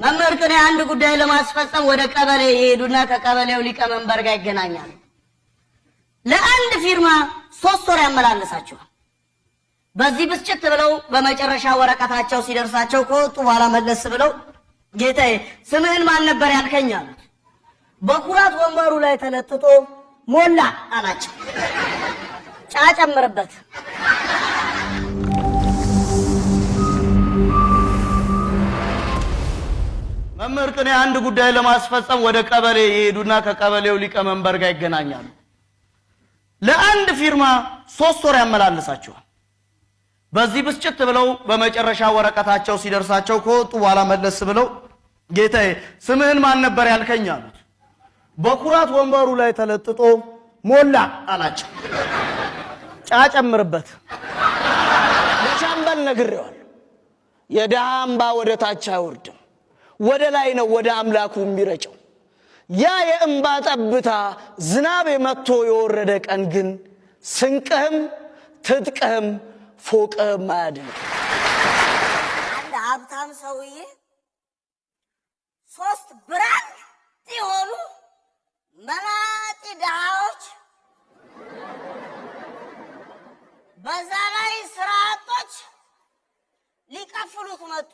መምህር ቅኔ አንድ ጉዳይ ለማስፈጸም ወደ ቀበሌ ይሄዱና ከቀበሌው ሊቀመንበር ጋር ይገናኛሉ። ለአንድ ፊርማ 3 ወር ያመላልሳቸዋል። በዚህ ብስጭት ብለው በመጨረሻ ወረቀታቸው ሲደርሳቸው ከወጡ በኋላ መለስ ብለው "ጌታዬ፣ ስምህን ማን ነበር ያልከኝ?" አሉት። በኩራት ወንበሩ ላይ ተለጥጦ "ሞላ" አላቸው። ጫ ጨምርበት። መምህር ቅኔ አንድ ጉዳይ ለማስፈጸም ወደ ቀበሌ ይሄዱና ከቀበሌው ሊቀመንበር ጋር ይገናኛሉ። ለአንድ ፊርማ 3 ወር ያመላልሳቸዋል። በዚህ ብስጭት ብለው በመጨረሻ ወረቀታቸው ሲደርሳቸው ከወጡ በኋላ መለስ ብለው "ጌታዬ፣ ስምህን ማን ነበር ያልከኝ?" አሉት። በኩራት ወንበሩ ላይ ተለጥጦ "ሞላ" አላቸው። ጫ ጨምርበት። ለሻምበል ነግሬዋለሁ። የድሃ እምባ ወደ ታች አይወርድም፣ ወደ ላይ ነው ወደ አምላኩ የሚረጨው። ያ የእምባ ጠብታ ዝናብ መጥቶ የወረደ ቀን ግን ስንቅህም ትጥቅህም ፎቅህም አያድንም። አንድ ሀብታም ሰውዬ ሶስት brand የሆኑ መናጢ ድሃዎች፣ በዛ ላይ ስራ አጦች ሊቀፍሉት መጡ።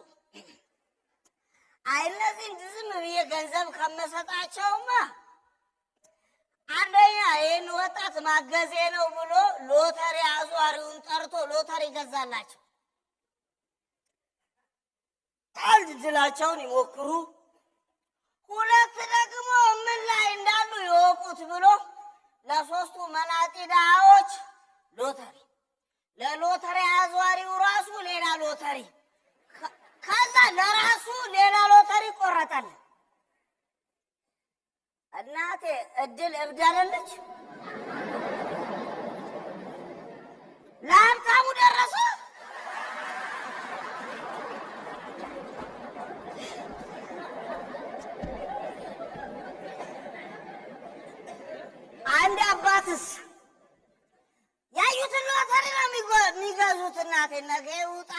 አይ እነዚህን ዝም ብዬ ገንዘብ ከመሰጣቸውማ አንደኛ ይህን ወጣት ማገዜ ነው ብሎ ሎተሪ አዟሪውን ጠርቶ ሎተሪ ገዛላቸው። አንድ እድላቸውን ይሞክሩ፣ ሁለት ደግሞ ምን ላይ እንዳሉ ይወቁት ብሎ ለሶስቱ መናጢ ድሃዎች ሎተሪ፣ ለሎተሪ አዟሪው ራሱ ሌላ ሎተሪ፣ ከዛ ለራሱ ሌላ ሎተሪ ቆረጠልን። እናቴ እድል እብድ አይደለች? ለሀብታሙ ደረሰ። አንድ አባትስ ያዩትን ሎተሪ ነው የሚገዙት። እናቴ ነገ ይውጣ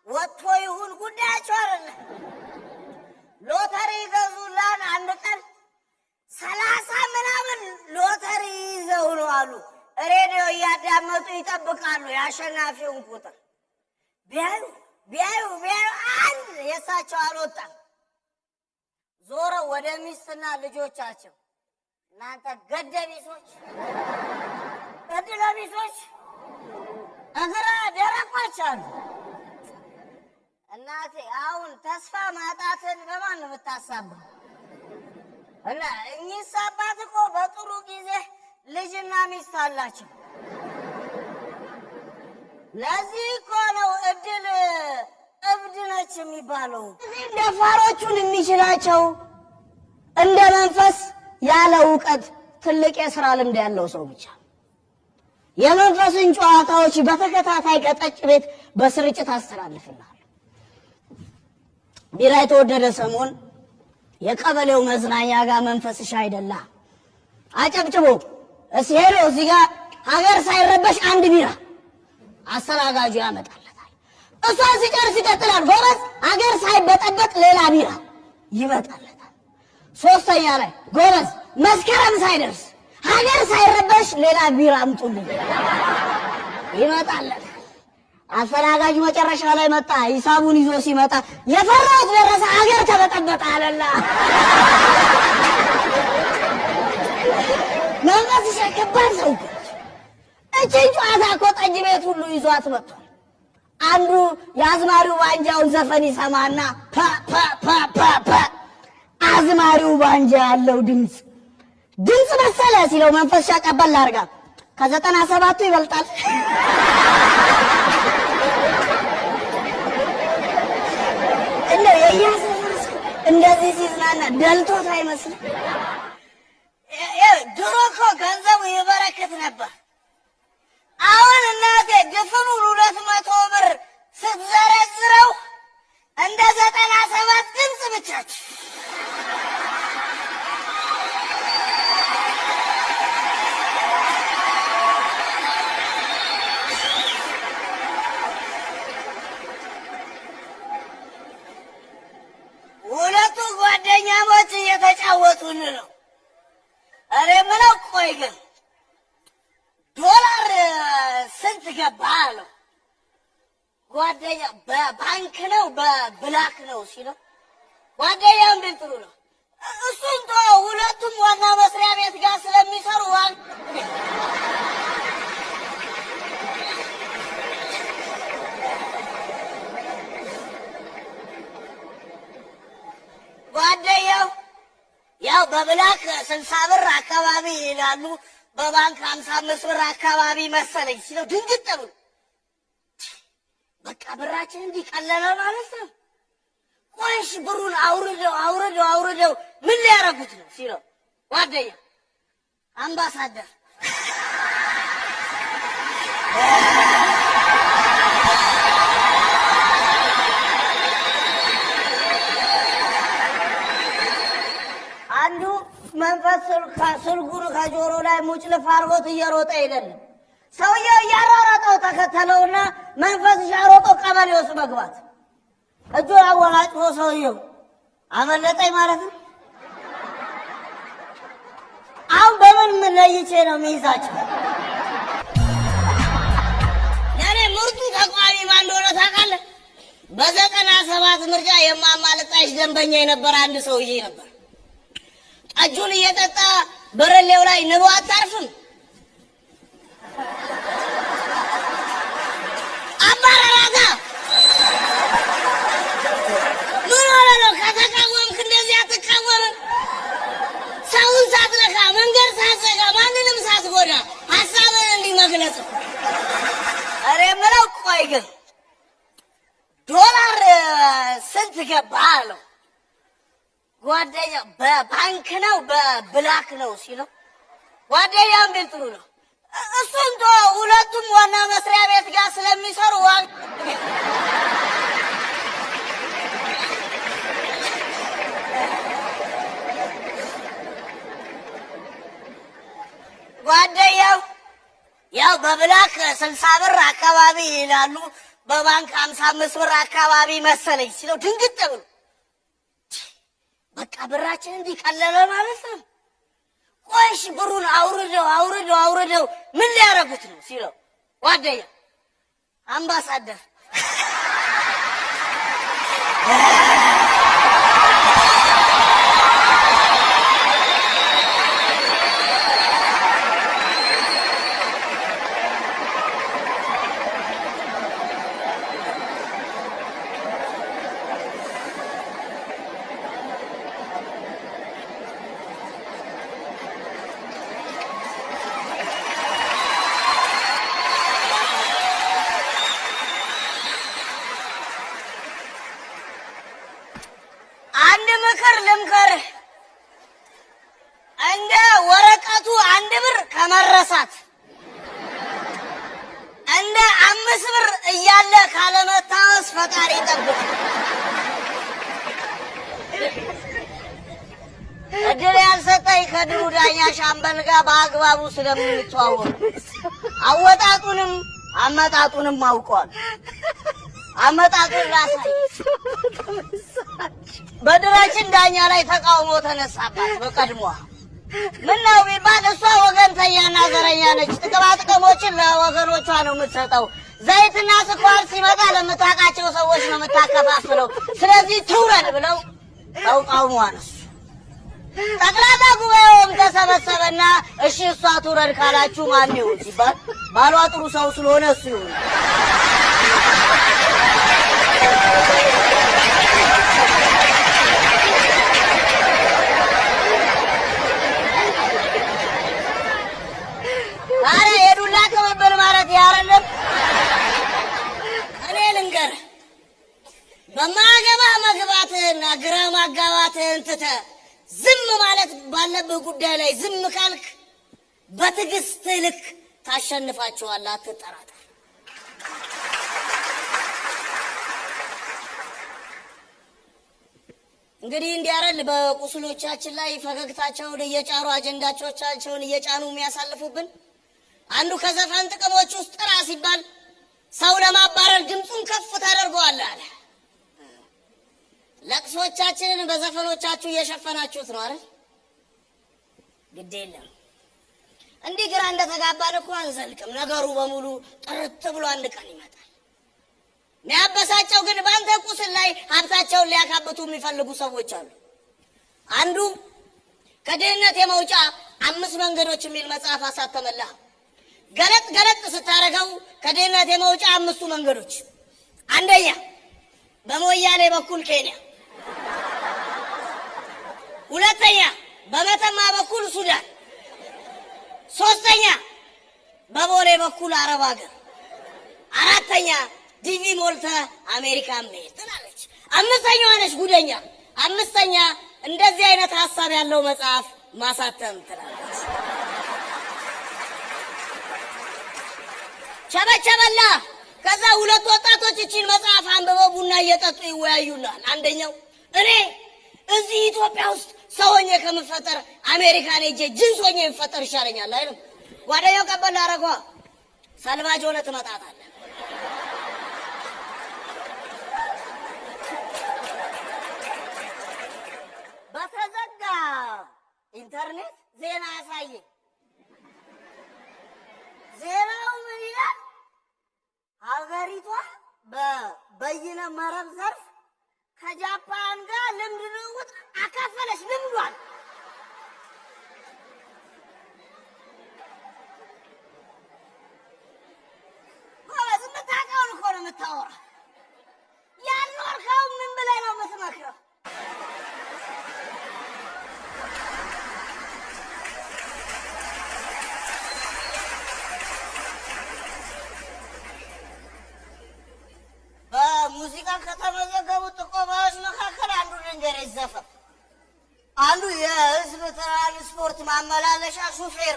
ወጥቶ ይሁን ጉዳያቸው አይደለም። ሎተሪ ይገዙላን አንድ ቀን 30 ምናምን ሎተሪ ይዘው ነው አሉ። ሬዲዮ እያዳመጡ ይጠብቃሉ የአሸናፊውን ቁጥር። ቢያዩ ቢያዩ ቢያዩ አንድ የእሳቸው አልወጣም። ዞረው ወደ ሚስትና ልጆቻቸው "እናንተ ገደቢሶች፣ እድለቢሶች፣ እግረ ደረቆች" አሉ። እናቴ አሁን ተስፋ ማጣትን በማን ነው የምታሳበው? እና እኚህ አባት እኮ በጥሩ ጊዜ ልጅና ሚስት አላቸው። ለዚህ እኮ ነው እድል እብድ ነች የሚባለው። ደፋሮቹን የሚችላቸው እንደ መንፈስ ያለ እውቀት ትልቅ የስራ ልምድ ያለው ሰው ብቻ። የመንፈስን ጨዋታዎች በተከታታይ ከጠጭ ቤት በስርጭት አስተላልፍልሃለሁ። ቢራ የተወደደ ሰሞን የቀበሌው መዝናኛ ጋር መንፈስሽ አይደላ አጨብጭቦ እስኪ ሄዶ እዚህ ጋር ሀገር ሳይረበሽ አንድ ቢራ አስተናጋጁ ያመጣለታል። እሷን ሲጨርስ ይቀጥላል። ጎበዝ፣ ሀገር ሳይበጠበጥ ሌላ ቢራ ይመጣለታል። ሶስተኛ ላይ ጎበዝ፣ መስከረም ሳይደርስ ሀገር ሳይረበሽ ሌላ ቢራ አምጡልኝ ይመጣለታል። አስተናጋጁ መጨረሻ ላይ መጣ። ሂሳቡን ይዞ ሲመጣ "የፈራሁት ደረሰ፣ ሀገር ተበጠበጠ" አለላ። መንፈስሽ ከባድ ሰው እኮ ነች። እችን ጨዋታ እኮ ጠጅ ቤት ሁሉ ይዟት መጥቷል። አንዱ የአዝማሪው ባንጃውን ዘፈን ይሰማና "ፐ ፐ ፐ ፐ ፐ፣ አዝማሪው ባንጃ ያለው ድምፅ ድምፅ መሰለ" ሲለው መንፈስሻ ቀበል አድርጋ "ከ97ቱ ይበልጣል።" እንደው የእኛ ሰፈር ሰው እንደዚህ ሲዝናና ደልቶት አይመስልም። ድሮ እኮ ገንዘቡ ይበረክት ነበር። አሁን እናቴ ድፍኑን 200 ብር ስትዘረዝረው እንደ 97 ድምፅ ብቻች። ሁለቱ ጓደኛሞች እየተጫወቱን ነው። እኔ የምለው ቆይ ግን ዶላር ስንት ገባ አለው። ጓደኛ በባንክ ነው በ black ነው ሲለው፣ ጓደኛም ቢል ጥሩ ነው። እሱን ተወው፣ ሁለቱም ዋና መስሪያ ቤት ጋር ስለሚሰሩ ጓደኛው ያው በ black 60 ብር አካባቢ ይላሉ፣ በባንክ 55 ብር አካባቢ መሰለኝ ሲለው ድንግጥ ብሎ በቃ ብራችን እንዲህ ቀለለ ማለት ነው። ቆይሽ ብሩን አውርደው አውርደው አውርደው ምን ሊያረጉት ነው ሲለው ጓደኛ አምባሳደር። አንዱ መንፈስ ስልኩን ከጆሮ ላይ ሙጭልፍ አርጎት እየሮጠ አይደለም። ሰውየው እያሯሯጠው ተከተለውና መንፈስ እያሮጠው ቀበሌ ውስጥ መግባት እጁን አወናጭፎ ሰውየው አመለጠኝ ማለት ነው። አሁን በምን ምን ለይቼ ነው የሚይዛቸው? ለእኔ ምርጡ ተቃዋሚ ማን እንደሆነ ታውቃለህ? በ97 ምርጫ የማማ ልጣሽ ደንበኛ የነበረ አንድ ሰውዬ ነበር። ጠጁን እየጠጣ በረሌው ላይ ንቦ አታርፍም፣ አባረራታ። ምን ሆነ ነው? ከተቃወምክ እንደዚህ አትቃወምም? ሰውን ሳትነካ፣ መንገድ ሳትዘጋ፣ ማንንም ሳትጎዳ ሀሳብን እንዲህ መግለጽ። እኔ የምለው ቆይ ግን ዶላር ስንት ገባ አለው። ጓደኛ በባንክ ነው በ black ነው ሲለው ጓደኛም ቢል ጥሩ ነው። እሱን ተወው፣ ሁለቱም ዋና መስሪያ ቤት ጋር ስለሚሰሩ ጓደኛው ያው በ black 60 ብር አካባቢ ይላሉ፣ በባንክ 55 ብር አካባቢ መሰለኝ ሲለው ድንግጥ ብሎ በቃ ብራችን እንዲህ ቀለለ ማለት ነው። ቆይሽ ብሩን አውርደው አውርደው አውርደው ምን ሊያረጉት ነው ሲለው ጓደኛ አምባሳደር። አንድ ምክር ልምከርህ፣ እንደ ወረቀቱ 1 ብር ከመረሳት እንደ 5 ብር እያለ ካለመታወስ ፈጣሪ ይጠብቅ። እድል ያልሰጠኝ ከድሩ ዳኛ ሻምበል ጋር በአግባቡ ስለምንተዋወቅ አወጣጡንም አመጣጡንም አውቀዋል። አመጣጡን ላሳይ። በድራችን ዳኛ ላይ ተቃውሞ ተነሳባት። በቀድሟ ምን ነው ቢባል እሷ ወገንተኛና ዘረኛ ነች። ጥቅማ ጥቅሞችን ለወገኖቿ ነው የምትሰጠው። ዘይትና ስኳር ሲመጣ ለምታውቃቸው ሰዎች ነው የምታከፋፍለው። ስለዚህ ትውረድ ብለው ተቃውሞ አነሱ። ጠቅላላ ጉባኤውም ተሰበሰበና እሺ እሷ ትውረድ ካላችሁ ማን ይሁን ሲባል ባሏ ጥሩ ሰው ስለሆነ እሱ ይሁን። ታዲያ የዱላ ቅብብል ማለት ይህ አይደለም? እኔ ልንገርህ፣ በማገባ መግባትህና ግራ ማጋባትህን ትተህ ዝም ማለት ባለብህ ጉዳይ ላይ ዝም ካልክ በትዕግስት ልክ ታሸንፋቸዋለህ፣ አትጠራጠር። እንግዲህ እንዲያረል በቁስሎቻችን ላይ ፈገግታቸውን እየጫሩ አጀንዳዎቻቸውን እየጫኑ የሚያሳልፉብን። አንዱ ከዘፈን ጥቅሞች ውስጥ ጥራ ሲባል ሰው ለማባረር ድምፁን ከፍ ታደርገዋለህ አለ። ለቅሶቻችንን በዘፈኖቻችሁ እየሸፈናችሁት ነው አይደል? ግድ የለም፣ እንዲህ ግራ እንደተጋባን እኮ አንዘልቅም። ነገሩ በሙሉ ጥርት ብሎ አንድ ቀን ይመጣል። የሚያበሳጨው ግን በአንተ ቁስል ላይ ሀብታቸውን ሊያካብቱ የሚፈልጉ ሰዎች አሉ። አንዱ ከድህነት የመውጫ 5 መንገዶች የሚል መጽሐፍ አሳተመልህ። ገለጥ ገለጥ ስታረገው ከድህነት የመውጫ 5ቱ መንገዶች፣ አንደኛ በሞያሌ በኩል ኬንያ፣ ሁለተኛ በመተማ በኩል ሱዳን፣ ሶስተኛ በቦሌ በኩል አረብ ሀገር፣ አራተኛ ዲቪ ሞልተህ አሜሪካ መሄድ ትላለች። አምስተኛዋ ነች ጉደኛ። አምስተኛ እንደዚህ አይነት ሐሳብ ያለው መጽሐፍ ማሳተም ትላለች። ቸበቸበላ። ከዛ ሁለት ወጣቶች እቺን መጽሐፍ አንብበው ቡና እየጠጡ ይወያዩናል። አንደኛው እኔ እዚህ ኢትዮጵያ ውስጥ ሰው ሆኜ ከምፈጠር አሜሪካን ሄጄ ጅንስ ሆኜ የምፈጠር ይሻለኛል አይልም። ጓደኛው ቀበል አደረገዋ። ሰልባጅ ሆነ ትመጣታለህ። በተዘጋ ኢንተርኔት ዜና አሳየኝ። ዜናው ምን ይላል? ሀገሪቷ በበይነ መረብ ዘርፍ ከጃፓን ጋር ልምድ ልውውጥ አካፈለች ልምዷን። ጎበዝ፣ የምታውቀውን እኮ ነው የምታወራው። ያልኖርከው ምን ብለህ ነው የምትመክረው? በሙዚቃ ከተመዘገቡ ጥቆማዎች መካከል አንዱ ልንገርህ ዘፈን። አንዱ የህዝብ ትራንስፖርት ማመላለሻ ሹፌር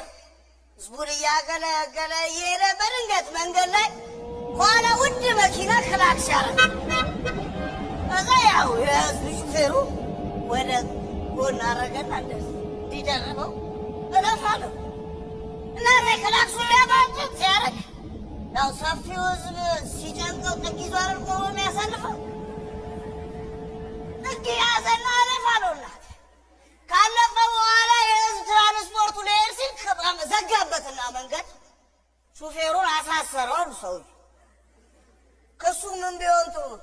ህዝቡን እያገለገለ እየሄደ በድንገት መንገድ ላይ ኋላ ውድ መኪና ክላክስ ያደርጋል። ከዛ ያው የህዝብ ሹፌሩ ወደ ጎን አደረገና እንደዚህ እንዲደርበው እለፋለሁ እና ክላክሱን ሊያባጥጥ ሲያደርግ ያው ሰፊው ህዝብ ሲጨንቀው ጥግ ይዞ አይደል ቆሞ የሚያሳልፈው? ጥግ ያዘና እለፋለሁ እናቴ። ካለፈ በኋላ የህዝብ ትራንስፖርቱ ሊሄድ ሲል ዘጋበትና መንገድ ሹፌሩን አሳሰረው አሉ ሰውዬው። ክሱ ምን ቢሆን ጥሩ ነው?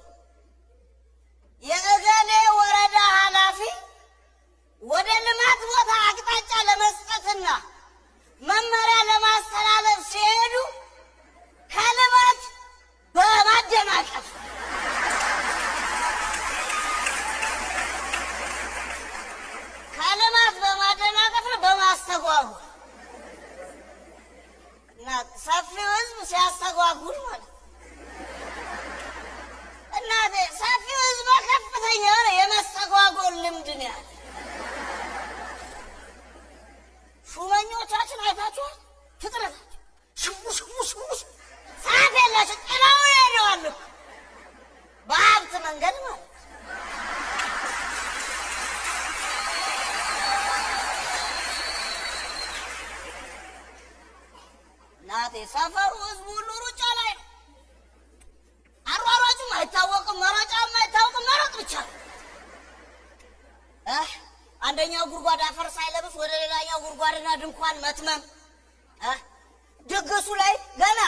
የእገሌ ወረዳ ኃላፊ ወደ ልማት ቦታ አቅጣጫ ለመስጠትና መመሪያ ለማስተላለፍ ሲሄዱ ከልማት በማደናቀፍ ከልማት በማደናቀፍ ነው፣ በማስተጓጎል እና ሰፊው ህዝብ ሲያስተጓጉል ማለት ነው። እናቴ ሰፊው ህዝብ በከፍተኛ የሆነ የመስተጓጎል ልምድ ነው ያለ። ሹመኞቻችን አይታችኋል? ፍጥረታቸው ሽው ሽው ሽው ሽው ሰዓት የላቸው ጥለው ሄደዋል እኮ በሀብት መንገድ ማለት ነው። እናቴ ሰፈሩ ህዝቡ ሁሉ ሩጫ ላይ ነው። አሯሯጩም አይታወቅም፣ መሮጫም አይታወቅም፣ መሮጥ ብቻ ነው። አንደኛው ጉድጓድ አፈር ሳይለብስ ወደ ሌላኛው ጉድጓድና ድንኳን መትመም። ድግሱ ላይ ገና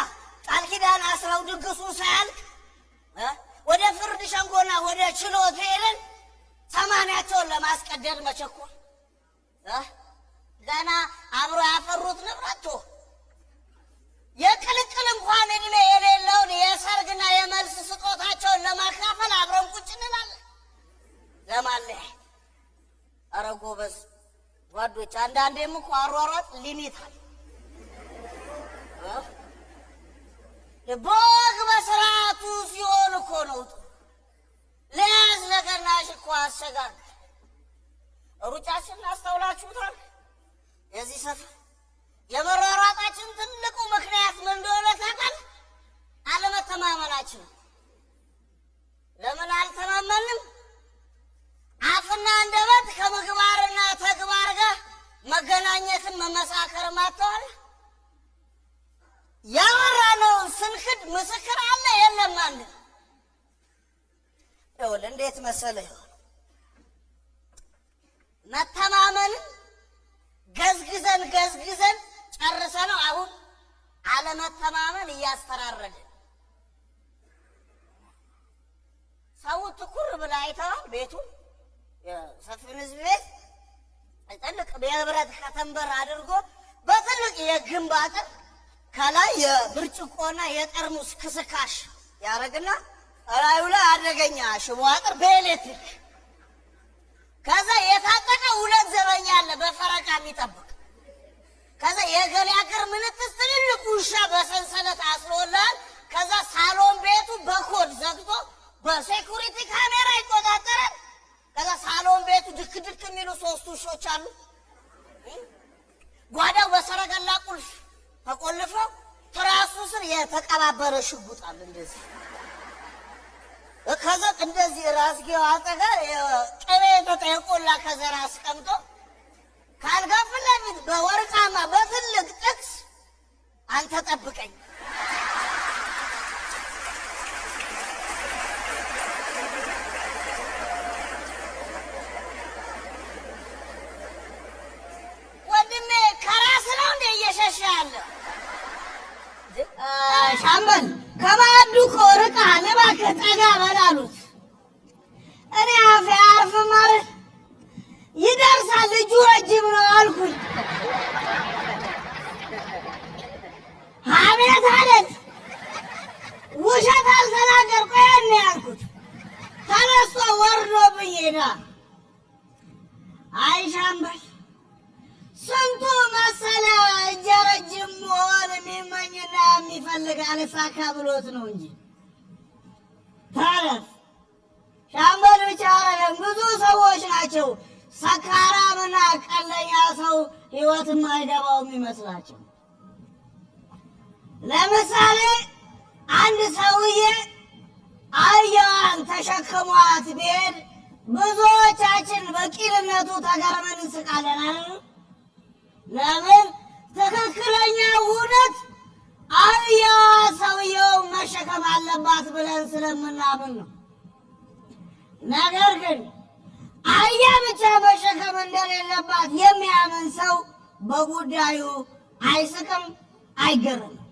ቃል ኪዳን አስረው ድግሱ ሳያልቅ ወደ ፍርድ ሸንጎና ወደ ችሎት ሄደን ሰማንያቸውን ለማስቀደድ መቸኮል። ገና አብሮ ያፈሩት ንብረት የቅልቅል እንኳን እድሜ የሌለውን የሰርግና የመልስ ስጦታቸውን ለማካፈል አብረን ቁጭ እንላለን ለማለያየት። ኧረ ጎበዝ ጓዶች፣ አንዳንዴም እኮ አሯሯጥ ሊሚት አለ። በወግ በስርዓቱ ሲሆን እኮ ነው ጥሩ። ለያዝ ለገናሽ እኮ አሸጋገር። ሩጫችንን አስተውላችሁታል? የዚህ ሰፈር የመሯሯጣችን ትልቁ ምክንያት ምን እንደሆነ ታውቃለህ? አለመተማመናችን። ለምን አልተማመንም? አፍና አንደበት ከምግባርና ተግባር ጋር መገናኘትን መመሳከር ማተዋል። ያወራነውን ስንክድ ምስክር አለ የለም? አንድ ይኸውልህ፣ እንዴት መሰለህ? መተማመንን ገዝግዘን ገዝግዘን ጨርሰነው አሁን አለመተማመን እያስተራረድን ሰው ትኩር ብለህ አይተዋል። ቤቱ የሰፊውን ህዝብ ቤት ትልቅ የብረት ከተንበር አድርጎ በትልቅ የግንብ አጥር ከላይ የብርጭቆና የጠርሙስ ክስካሽ ያደረግና እላዩ ላይ አደገኛ ሽቦ አጥር በኤሌክትሪክ፣ ከዛ የታጠቀ ሁለት ዘበኛ አለ በፈረቃ የሚጠብቅ። ከዛ የገሌ አገር ምንትስ ትልልቅ ውሻ በሰንሰለት አስሮላል። ከዛ ሳሎን ቤቱ በኮድ ዘግቶ በ security ካሜራ ይቆጣጠራል። ከዛ ሳሎን ቤቱ ድክ ድክ የሚሉ ሶስት ውሾች አሉ። ጓዳው በሰረገላ ቁልፍ ተቆልፎ ትራሱ ስር የተቀባበረ ሽጉጥ አለ እንደዚህ። ከዛ እንደዚህ ራስጌው አጠገብ ቅቤ የቆላ ከዘራ አስቀምጦ ከአልጋ ፊት ለፊት በወርቃማ በትልቅ ጥቅስ አንተ ጠብቀኝ። ወንድሜ ከራስ ነው እንደ እየሸሸ ያለ? ሻምበል ከማዕዱ እኮ ርቀሃል፣ እባክህ ጠጋ በል አሉት። እኔ አፌ አያርፍም አይደል? ይደርሳል፣ እጁ ረጅም ነው አልኩኝ። አቤት አለት ውሸት አልተናገርኩ፣ ይሄን ነው ያልኩት። ተነስቶ ወርዶብኝ ሄዳ። አይ ሻምበል፣ ስንቱ መሰለ እጀ ረጅም መሆን የሚመኝና የሚፈልግ አልሳካ ብሎት ነው እንጂ። ታረፍ ሻምበል ብቻ አይደለም፣ ብዙ ሰዎች ናቸው ሰካራምና ቀለኛ ሰው ህይወት የማይገባው የሚመስላቸው። ለምሳሌ አንድ ሰውዬ አህያዋን ተሸክሟት ቢሄድ ብዙዎቻችን በቂልነቱ ተገርመን እንስቃለን አይደል? ለምን? ትክክለኛ እውነት አህያዋ ሰውየው መሸከም አለባት ብለን ስለምናምን ነው። ነገር ግን አህያ ብቻ መሸከም እንደሌለባት የሚያምን ሰው በጉዳዩ አይስቅም፣ አይገርምም።